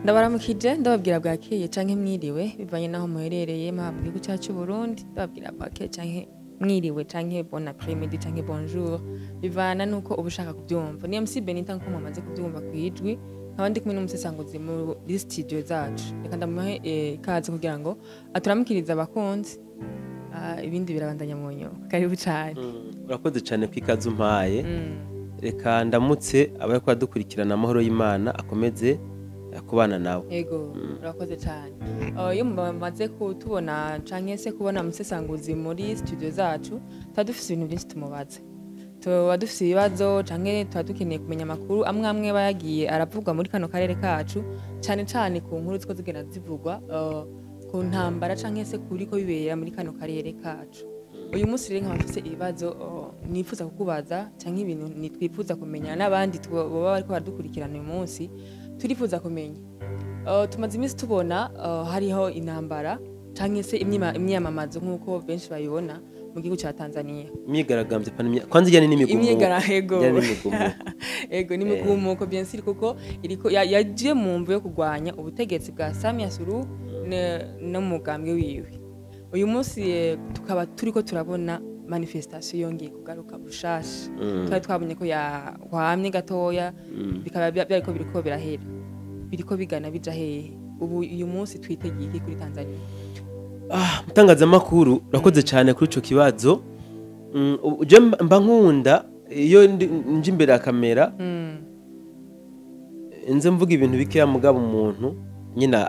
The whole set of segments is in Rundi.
Ndabaramukije, ndababwira bwakeye canke mwiriwe bivanye naho muherereye mu gihugu cyacu Burundi. Ndababwira bwakeye canke mwiriwe canke bon après-midi canke bonjour, bivana nuko uba ushaka kubyumva. Ni MC Benita, nkuko mumaze kubyumva ku ijwi, nkaba ndi kumwe n'umusesanguzi muri studio zacu. Reka ndamuhe ikaze kugira ngo aturamukirize abakunzi. Ibindi birabandanya mu nyuma. Karibu cyane. Urakoze cyane ku ikaze umpaye. Reka ndamutse abari kubadukurikirana, amahoro y'Imana akomeze kubana nawe. Ego, urakoze cyane. Iyo mumaze kutubona canke se kubona umusesanguzi muri studio zacu, tuba dufise ibintu byinshi tumubaza, tuba dufise ibibazo canke tuba dukeneye kumenya amakuru amwe amwe aba yagiye aravugwa muri kano karere kacu, cane cane ku nkuru ziko zigenda zivugwa ku ntambara canke se kuriko bibera muri kano karere kacu. Uyu munsi rero nkaba mfise ibibazo nifuza kukubaza canke ibintu nitwifuza kumenya n'abandi baba bariko baradukurikirana. Uyu munsi turifuza kumenya, tumaze iminsi tubona hariho intambara canke se imyamamazo, nk'uko benshi babibona, mu gihugu ca Tanzania. Imyigaragambyo pana kwanza ijyanye n'imigumuko. Imyigaragambyo. Ijyanye n'imigumuko. Ego, n'imigumuko, bien sûr, kuko iriko yagiye mu mvu yo kurwanya ubutegetsi bwa Samia Suluhu n'umugambwe wiwe. Uyu munsi tukaba turiko turabona manifestation yongeye kugaruka bushasha. Twari twabonye ko yahwamye gatoya, bikaba byariko biriko birahera, biriko bigana bija hehe? Ubu uyu munsi twitegeye iki kuri Tanzania? Ah, mutangazamakuru, urakoze cyane kuri ico kibazo. Je mba nkunda iyo nje imbere ya kamera nze mvuga ibintu bikeya, mugabo umuntu nyine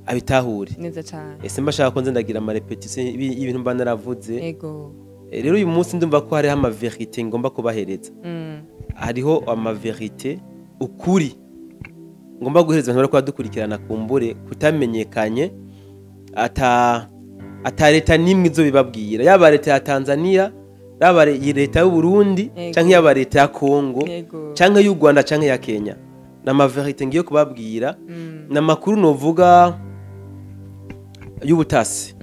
abitahure. Neza cyane. Ese mba shaka ko nze ndagira ama répétition y'ibintu mba naravuze. Rero uyu munsi ndumva ko hariho ama vérité ngomba kubahereza. Hariho ama vérité, ukuri ngomba guhereza abantu bariko badukurikirana, kumbure kutamenyekanye, ata leta n'imwe izo bibabwira, yaba leta ya Tanzania, yaba leta y'u Burundi, canke yaba leta ya Congo, canke y'u Rwanda, canke ya Kenya. N'ama vérité ngiye kubabwira, n'amakuru novuga y'ubutasi,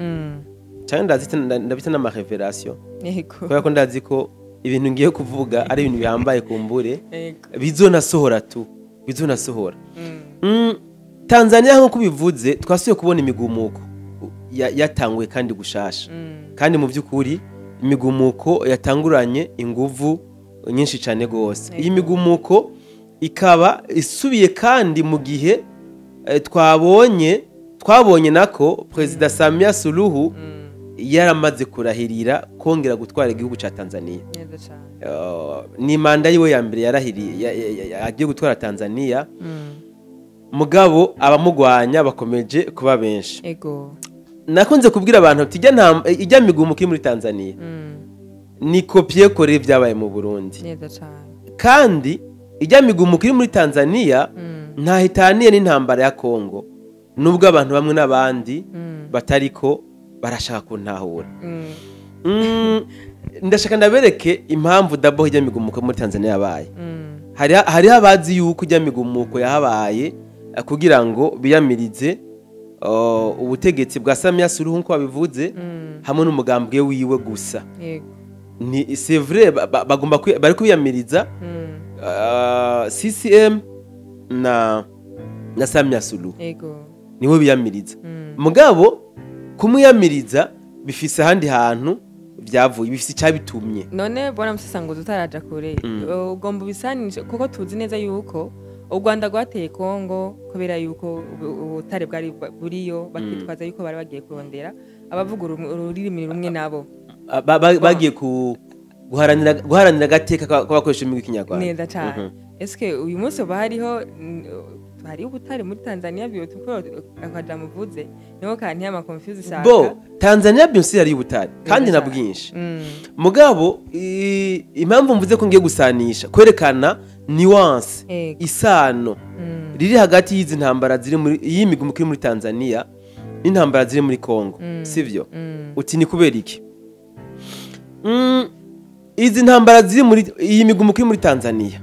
canke ndazita ndabita n'ama révélation, kubera ko ndazi ko ibintu ngiye kuvuga ari ibintu bihambaye, kumbure bizonasohora tu bizonasohora. Tanzania, nk'uko ubivuze, twasubiye kubona imigumuko yatanguye kandi gushasha, kandi mu by'ukuri imigumuko yatanguranye inguvu nyinshi cyane gose. Iyi migumuko ikaba isubiye kandi mu gihe twabonye nako Perezida Samia Suluhu yaramaze kurahirira kongera gutwara igihugu ca Tanzania. Neza cyane. Ni manda yiwe ya mbere yarahiriye agiye gutwara Tanzania, mugabo abamugwanya bakomeje kuba benshi. Nakunze kubwira abantu ati ijya migumuko iri muri Tanzania ni copier-coller byabaye mu Burundi. Neza cyane. Kandi ijya migumuko iri muri Tanzania ntaho itaniye n'intambara ya Congo, nubwo abantu bamwe n'abandi batariko barashaka kuntahura. Ndashaka ndabereke impamvu d'abord ijya migumuko muri Tanzania yabaye. Hariho abazi yuko ijya migumuko yahabaye kugira ngo biyamirize ubutegetsi bwa Samia Suluhu, nk'uko babivuze, hamwe n'umugambwe wiwe gusa. Ni c'est vrai, bagomba bari kwiyamiriza CCM na Samia Suluhu, niwe biyamiriza. Mugabo kumwiyamiriza bifise ahandi hantu byavuye, bifise icyabitumye. None bwana musesanguzi, utaraja kure, ugomba ubisanishe, kuko tuzi neza yuko u Rwanda rwateye Kongo kubera yuko ubutare bwari buriyo, bakitwaza yuko bari bagiye kurondera abavuga ururimi rumwe nabo. Bagiye ku guharanira agateka k'abakoresha ururimi rw'Ikinyarwanda. Neza cyane. Eske uyu munsi uba hariho hariho ubutare muri Tanzania? Biyo akaja muvuze niho kanti ama confuse saka. Bo Tanzania byose yari ubutare kandi na bwinshi. Mugabo impamvu mvuze ko ngiye gusanisha, kwerekana nuance, isano riri hagati y'izi ntambara ziri muri iyi migumuko iri muri Tanzania n'intambara ziri muri Congo, sivyo? Uti ni kubera iki? Izi ntambara ziri muri iyi migumuko iri muri Tanzania,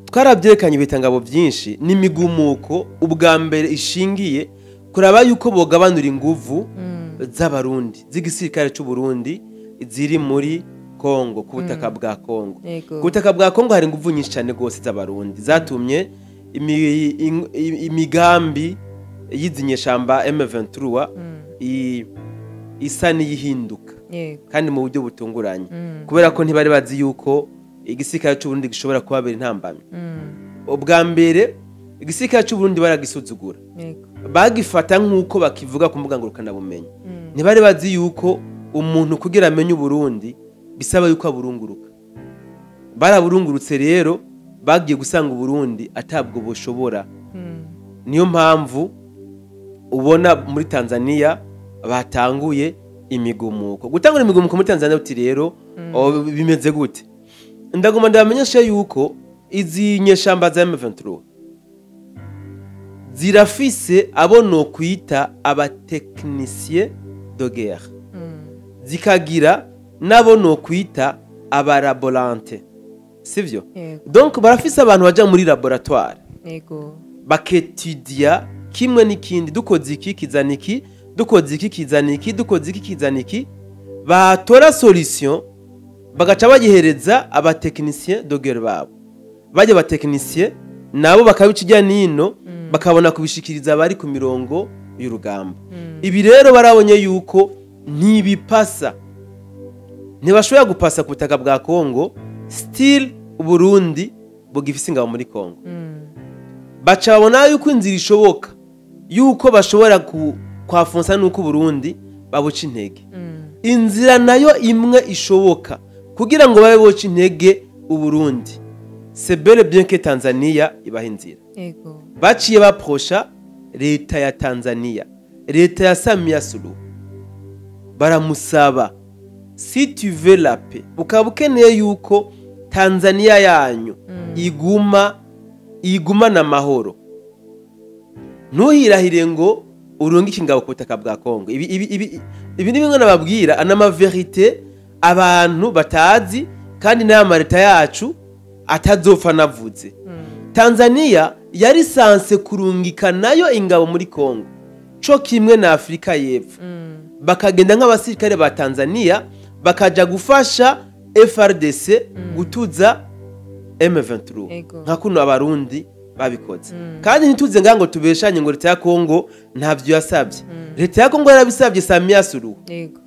twarabyerekanye ibitangabo byinshi, ni imigumuko ubwa mbere ishingiye kuraba yuko bogabanura inguvu z'Abarundi, z'igisirikare c'u Burundi ziri muri Kongo, ku butaka bwa Kongo. Ku butaka bwa Kongo hari inguvu nyinshi cyane rwose z'Abarundi zatumye Imigambi y'izi nyeshamba M23 isa n'iyihinduka, kandi mu buryo butunguranye, kubera ko ntibari bazi yuko igisirikare cy'u Burundi gishobora kubabera intambamyi. Ubwa mbere igisirikare cy'u Burundi baragisuzugura, bagifata nk'uko bakivuga ku mbuga ngurukanabumenyi. Ntibari bazi yuko umuntu kugira amenye Burundi bisaba yuko aburunguruka. Baraburungurutse rero, bagiye gusanga Burundi atabwo bushobora. Niyo mpamvu ubona muri Tanzania batanguye imigumuko. Gutangura imigumuko muri Tanzania uti rero bimeze gute? Ndagoma ndabamenyesha yuko izi nyeshamba za M23 zirafise abo no kwita abatechnicien de guerre, zikagira nabo no kwita abalaborante, sivyo? Donc barafise abantu baja muri laboratoire, baketudia kimwe n'ikindi: dukoze iki kizana iki, dukoze iki kizana iki, dukoze iki kizana iki. Batora solution, bagaca bagihereza abatechnicien de guerre babo. Bajya abatechnicien nabo bakabica ijya nino, bakabona kubishikiriza abari ku mirongo y'urugamba. Ibi rero barabonye yuko ntibipasa, ntibashobora gupasa ku butaka bwa Kongo, still Burundi bugifise ingabo muri Kongo. Baca babona yuko inzira ishoboka yuko bashobora kwafonsa nuko Burundi babuca intege. Inzira nayo imwe ishoboka kugira ngo babe boca intege Uburundi, c'est bel et bien que Tanzania ibaha inzira. Baciye baprosha leta ya Tanzania, leta ya Samia Suluhu, baramusaba: si tu veux la paix, ukaba ukeneye yuko Tanzania yanyu iguma igumana amahoro, ntuhirahire ngo urungike ingabo ku butaka bwa Kongo. Ibi ni bimwe nababwira, anama vérité abantu batazi, kandi n'aya mareta yacu atazopfa navuze. Tanzania yari censée kurungika nayo ingabo muri Kongo co kimwe na Afurika y'Epfo, bakagenda nk'abasirikare ba Tanzania, bakaja gufasha FARDC gutuza M23, nka kuno Abarundi babikoze. Kandi ntituze ngaho ngo tubeshanye ngo leta ya Kongo ntavyo yasabye. Leta ya Kongo yarabisabye Samia Suluhu. Yego,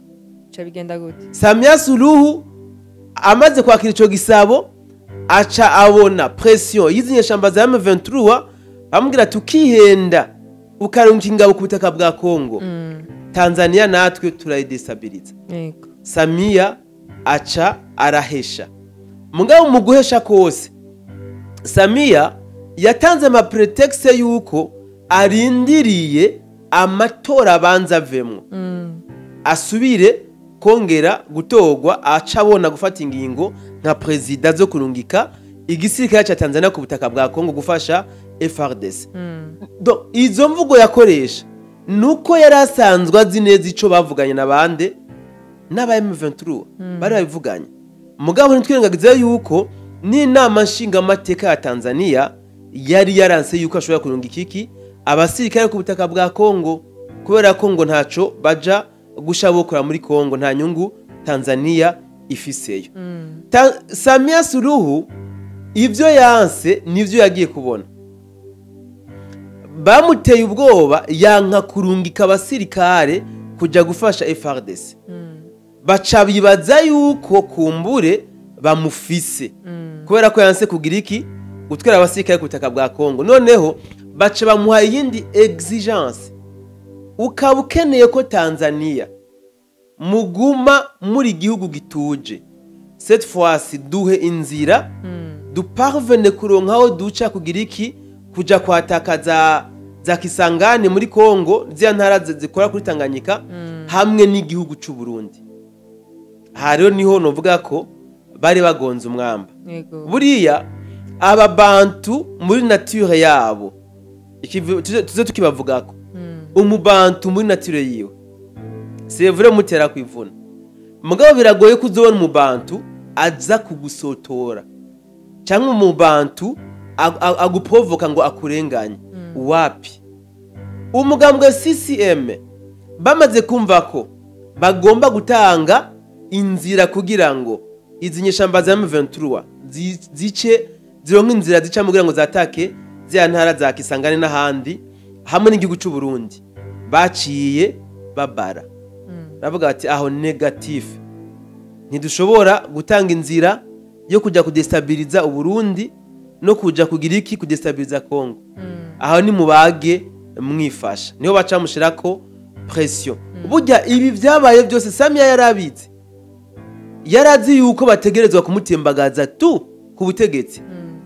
ca bigenda gute? Samia Suluhu amaze kwakira ico gisabo, aca abona pression y'izi nyeshamba za M23, bamubwira tukihenda ukarunga ingabo ku butaka bwa Kongo, Tanzania natwe turayidestabiliza. Samia aca arahesha. Mugabo mu guhesha kose, Samia yatanze ama prétexte yuko arindiriye amatora abanza avemwo, asubire kongera gutorwa, aca abona gufata ingingo nka perezida zo kurungika igisirikare ca Tanzania ku butaka bwa Kongo gufasha FARDC. Donc izo mvugo yakoresha nuko yari asanzwe azi neza ico bavuganye na bande, n'aba M23 bari babivuganye. Mugabo ntitwirengagize yuko n'inama nshingamateka ya Tanzania yari yaranse yuko ashobora kurungika iki abasirikare ku butaka bwa Kongo, kubera ko ngo ntaco baja gusha bokora muri Kongo, nta nyungu Tanzania ifiseyo. Samia Suluhu ivyo yanse nivyo yagiye kubona. Bamuteye ubwoba, yanka kurungika abasirikare kuja gufasha FARDC. Baca bibaza yuko kumbure bamufise, kubera ko yanse kugira iki, gutwara abasirikare ku butaka bwa Kongo. Noneho baca bamuha iyindi exigence: ukaba ukeneye ko Tanzania muguma muri igihugu gituje, cette fois duhe inzira duparvene kuronka aho duca kugira iki, kuja kwataka za Kisangani muri Kongo, ziriya ntara zikora kuri Tanganyika hamwe n'igihugu c'u Burundi. Aha rero niho novuga ko bari bagonze umwamba. Buriya aba bantu muri nature yabo, tuze tukibavugako, umubantu muri nature yiwe, c'est vrai mutera kwivuna, mugabo biragoye ko uzobona umubantu aza kugusotora cyangwa umubantu aguprovoka ngo akurenganye. Wapi. Umugambwe CCM bamaze kumva ko bagomba gutanga inzira kugira ngo izi nyeshamba za M23 zice zironke inzira zicamo kugira ngo zatake. zya ntara za Kisangani n'ahandi hamwe n'igihugu cy'u Burundi baciye babara. Ravuga ati aho negatif, ntidushobora gutanga inzira yo kujya kudestabiliza Uburundi no kuja kugira iki kudestabiliza Kongo. Aho ni mubage mwifasha, niho baca mushirako pression. Burya ibi byabaye byose Samia yarabitse, yarazi yuko bategerezwa kumutembagaza tu ku butegetsi.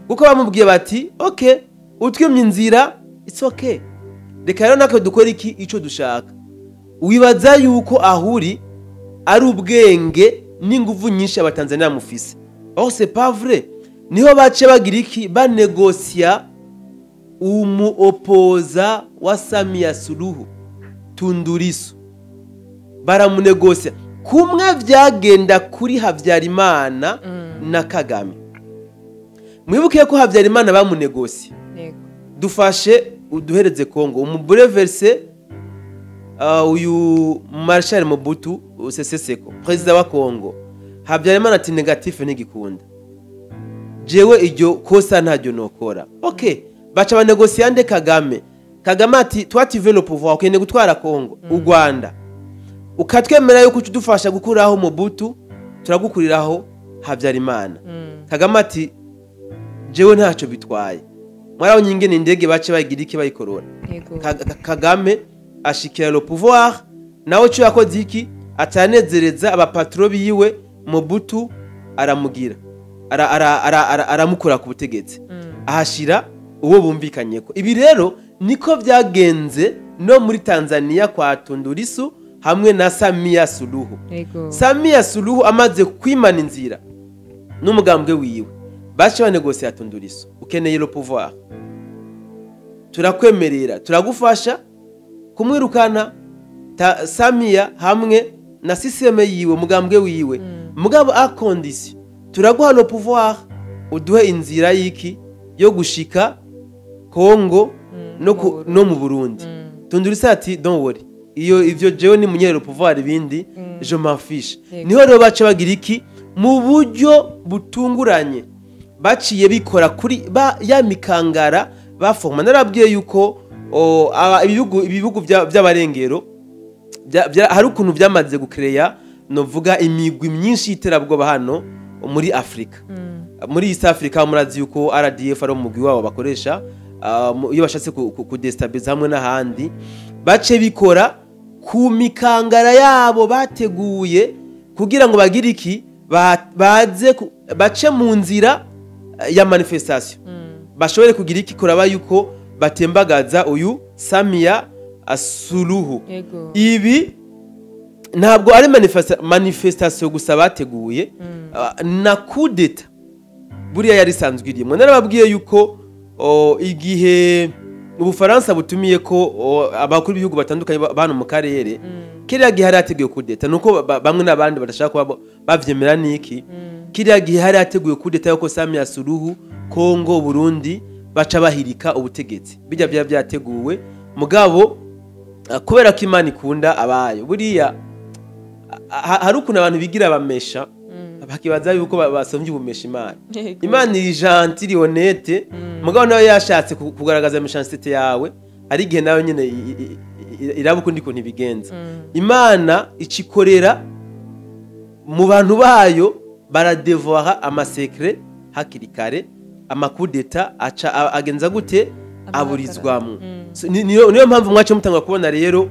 Kuko bamubwiye bati okay, utwimye inzira, it's okay, reka rero natwe dukora iki ico dushaka. Wibaza yuko ahuri ari ubwenge n'inguvu nyinshi abatanzania mufise. Or c'est pas vrai. Niho bace bagira iki, banegosia umuopoza wa Samia Suluhu Tundu Lissu, baramunegosia kumwe vyagenda kuri Habyarimana na Kagame. Mwibuke ko Habyarimana bamunegosia, dufashe uduhereze Kongo umubreverse uyu Marshal Mobutu Sese Seko president wa Kongo. Habyarimana ati negatif ntigikunda, jewe iryo kosa ntaryo nokora. Okay, baca banegosia nde Kagame. Kagame ati toi tu veux le pouvoir, ukeneye gutwara Kongo u Rwanda, ukatwemera yuko udufasha gukuraho Mobutu, turagukuriraho Habyarimana. Kagame ati jewe ntacyo bitwaye. Mwarabonye ingene indege bace bayigira iki bayikorora. Kagame ashikira le pouvoir, nawe cyo yakoze iki, atanezereza abapatro biwe Mobutu aramugira aramukura ku butegetsi, ahashira uwo bumvikanye ko. Ibi rero niko byagenze no muri Tanzania kwa Tundu Lissu hamwe na Samia Suluhu. Samia Suluhu amaze kwimana inzira n'umugambwe wiwe, bace banegosia Tundu Lissu, ukeneye le pouvoir, turakwemerera turagufasha kumwirukana Samia hamwe na systeme yiwe mugambwe wiwe, mugabo a condition turaguha le pouvoir, uduhe inzira yiki yo gushika Kongo no mu Burundi. Tundu Lissu ati don't worry, iyo ivyo jewe ni munyero pouvoir ibindi je m'en fiche. Niho rero bace bagira iki mu buryo butunguranye, baciye bikora kuri ya mikangara baforma. Narabwiye yuko ibihugu by'abarengero hari ukuntu byamaze gukereya novuga imigwi myinshi y'iterabwoba hano muri Afrika. Muri East Africa murazi yuko RDF ari umugwi wabo bakoresha iyo bashatse kudestabiliza hamwe n'ahandi. Bace bikora ku mikangara yabo bateguye kugira ngo bagire iki, baze bace mu nzira ya manifestation, bashobore kugira iki kuraba yuko batembagaza uyu Samia Suluhu. Ibi ntabwo ari manifestation gusa bateguye, na coup d'etat buriya yari sanzwe irimo. Narababwiye yuko igihe Ubufaransa butumiye ko abakuru b'ibihugu batandukanye bano mu karere, kiriya gihe hari hateguye coup d'etat, nuko bamwe n'abandi badashaka kuba bavyemera niki. Kiriya gihe hari hateguye coup d'etat yuko Samia Suluhu Kongo Burundi baca bahirika ubutegetsi, bijya bya byateguwe. Mugabo kubera ko Imana ikunda abayo, buriya hari ukuntu abantu bigira bamesha bakibaza yuko basomye ubumesha Imana. Imana iri gentile honnête, mugabo nawe yashatse kugaragaza méchanceté yawe, ari igihe nawe nyene iraba ukundi kuntu ibigenza. Imana icikorera mu bantu bayo, baradevoira amasekre hakiri kare, amacoup d'etat aca agenza gute aburizwamo. Niyo mpamvu mwace mutanga kubona rero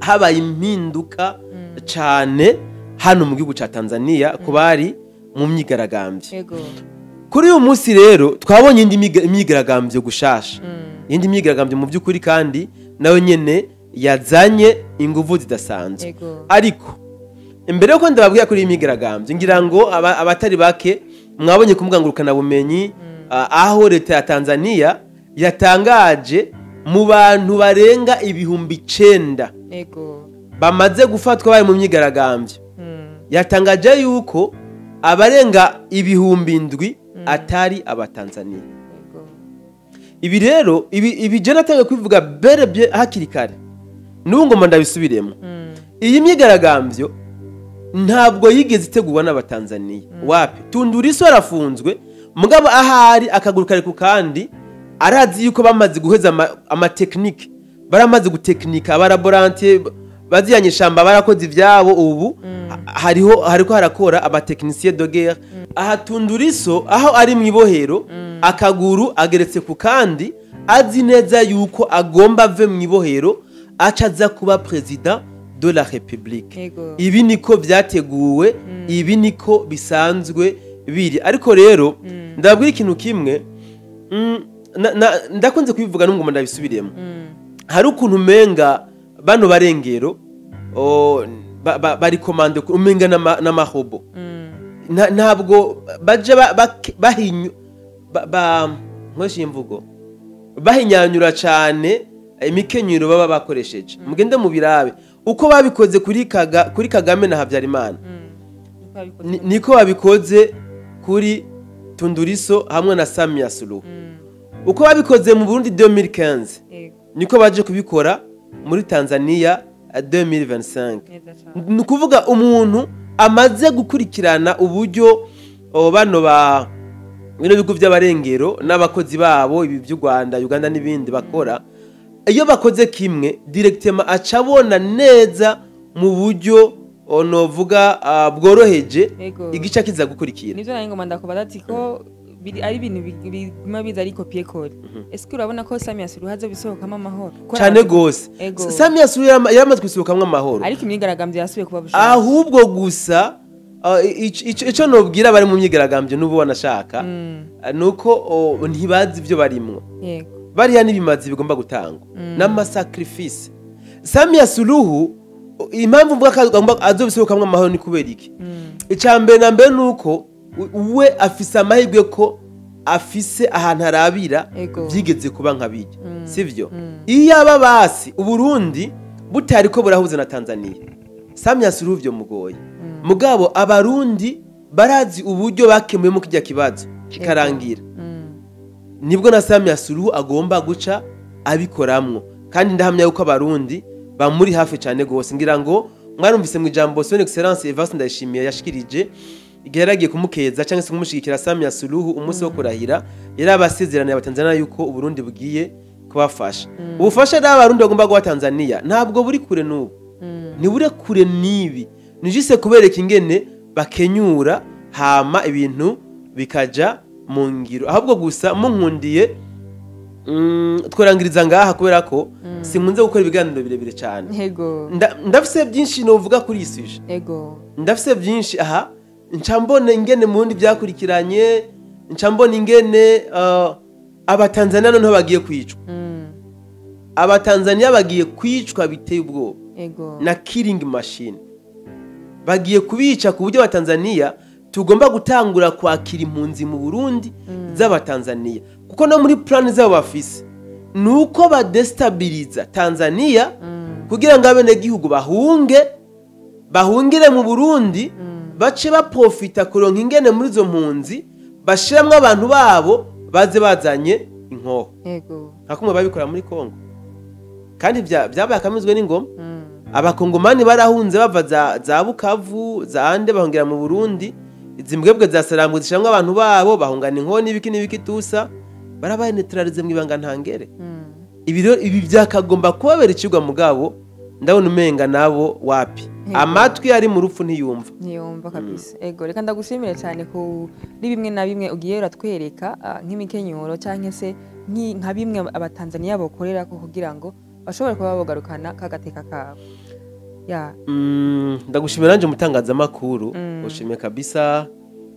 habaye impinduka cyane hano mu gihugu ca Tanzania kubari mu myigaragambyo. Kuri uyu munsi rero twabonye indi myigaragambyo gushasha, indi myigaragambyo mu by'ukuri kandi nayo nyene yazanye inguvu zidasanzwe. Ariko imbere yuko ndababwira kuri iyi myigaragambyo, ngira ngo abatari bake mwabonye kumugangurukana bumenyi aho leta ya Tanzania yatangaje mu bantu barenga 9,000 bamaze gufatwa bari mu myigaragambyo. Yatangaje yuko abarenga 7,000 atari abatanzania. Ibi rero ibi je natangiye kubivuga berebye hakiri kare, n'ubu ngoma ndabisubiremo. Iyi myigaragambyo ntabwo yigeze itegurwa n'abatanzania. Wapi, Tundu Lissu arafunzwe, mugabo ahari akaguru kare ku kandi Arazi yuko bamaze guheza ama technique, baramaze guteknika, aba laborantins baziyanye ishamba, barakoze ivyabo. Ubu hariho hariko harakora aba techniciens de guerre. Aha Tundu Lissu aho ari mu ibohero, akaguru ageretse ku kandi, azi neza yuko agomba ave mu ibohero aca aza kuba président de la République. Ibi niko vyateguwe, ibi niko bisanzwe biri. Ariko rero ndabwira ikintu kimwe, ndakunze kubivuga n'ungoma ndabisubiremo. Hari ukuntu umenga bano barengero bari commandés, umenga n'amahobo. Ntabwo baja bahinyu nkoresha iyi mvugo, bahinyanyura cane imikenyero baba bakoresheje. Mugende mu birabe uko babikoze kuri Kagame na Habyarimana. Niko babikoze. Niko babikoze kuri Tundu Lissu hamwe na Samia Suluhu. Uko babikoze mu Burundi 2015, niko baje kubikora muri Tanzania 2025. Neza cane. Ni ukuvuga umuntu amaze gukurikirana uburyo bano ba bino bigo by'abarengero n'abakozi babo, ibi by'u Rwanda, Uganda n'ibindi bakora, iyo bakoze kimwe directement aca abona neza mu buryo novuga bworoheje igice kiza gukurikira. Nivyo nari ngoma ndakubaza ati ko ari ibintu biguma biza ari copier-coller. Est-ce que urabona ko Samia Suluhu azobisohokamo amahoro? Ko Cyane gose. Samia Suluhu yaramaze gusohokamwo amahoro. Ariko imyigaragambyo yasubiye kuba bushasha. Ahubwo gusa ico nobwira bari mu myigaragambyo n'ubu wanashaka, nuko ntibazi ibyo barimwo. Bariya n'ibimazi bigomba gutangwa n'ama sacrifices. Samia Suluhu, impamvu mvuga ko agomba azobisohokamwo amahoro ni kubera iki? Icya mbere na mbere nuko we afise amahirwe ko afise ahantu arabira byigeze kuba nka bijya, sivyo? Iyo aba basi Uburundi butari ko burahuza na Tanzania, Samia Suluhu vyo mugoye. Mugabo Abarundi barazi uburyo bakemuyemo kijya kibazo kikarangira. Nibwo na Samia Suluhu agomba guca abikoramwo, kandi ndahamya yuko Abarundi bamuri hafi cyane gose. Ngira ngo mwarumvise mu ijambo Son Excellence Evariste Ndayishimiye yashikirije igihe yaragiye kumukeza cyangwa se kumushigikira Samia Suluhu umunsi wo kurahira, yari abasezeraniye Abatanzania yuko Uburundi bugiye kubafasha. Ubufasha rero Abarundi bagomba guha Tanzania ntabwo buri kure n'ubu, ntibure kure n'ibi, ni juste kubereka ingene bakenyura hama ibintu bikaja mu ngiro. Ahubwo gusa munkundiye, tworangiriza ngaha kubera ko sinkunze gukora ibiganiro birebire cyane. Ndafise byinshi novuga kuri iyi sujet. Ndafise byinshi aha, nca mbona ingene mu bindi byakurikiranye, nca mbona ingene Abatanzania noneho bagiye kwicwa. Abatanzania bagiye kwicwa biteye ubwoba na killing machine, bagiye kubica ku buryo Abatanzania tugomba gutangura kwakira impunzi mu Burundi z'Abatanzania, kuko no muri plan zabo bafise ni uko badestabiliza Tanzania kugira ngo abenegihugu bahunge, bahungire mu Burundi, bace baprofita kuronka ingene muri izo mpunzi bashiramwo abantu babo baze bazanye inkoho, nka kumwe babikora muri Kongo. Kandi byabaye akamizwe n'ingoma. Abakongomani barahunze bava za Bukavu, za ande, bahungira mu Burundi. Izi mbwebwe za Sarambwe zishamwe abantu babo bahungana inkoho n'ibiki n'ibiki, tusa barabaye neutralisé mu ibanga ntangere. Ibi rero, ibi byakagomba kubabera icigwa, mugabo ndabona umenga nabo wapi. Amatwi ari mu rupfu ntiyumva. Ntiyumva kabisa. Ego, reka ndagushimire cyane kuri bimwe na bimwe ugiye uratwereka, nk'imikenyuro cyangwa se nka bimwe Abatanzaniya bokorera ko kugira ngo bashobore kuba bogarukana kagateka kabo ya. Ndagushimira nanje umutangazamakuru. Ushimiye kabisa,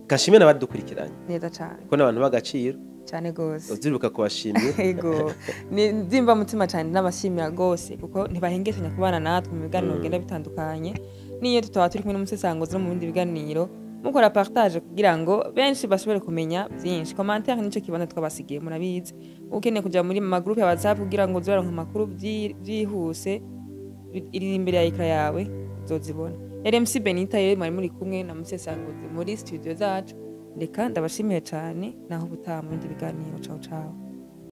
kashimire n'abadukurikiranye. Neza cyane. Kuko n'abantu b'agaciro. Cyane gose. Uziruka kubashimira. Ego, ni ndimva mutima cyane n'abashimira gose kuko ntibahengeshanya kubana natwe mu biganiro bigenda bitandukanye, niyo tutaba turi kumwe n'umusesanguzi no mu bindi biganiro, mukora partage kugira ngo benshi bashobore kumenya byinshi. Commentaire nico kibanza twabasigiye, murabizi. Ukeneye kuja muri ma groupe ya WhatsApp kugira ngo uze uraronka amakuru byihuse, iri imbere ya écran yawe uzozibona. Yari MC Benita rero, mwari muri kumwe na musesanguzi muri studio zacu. Reka ndabashimiye cyane, naho ubutaha mu bindi biganiro. Ciao ciao.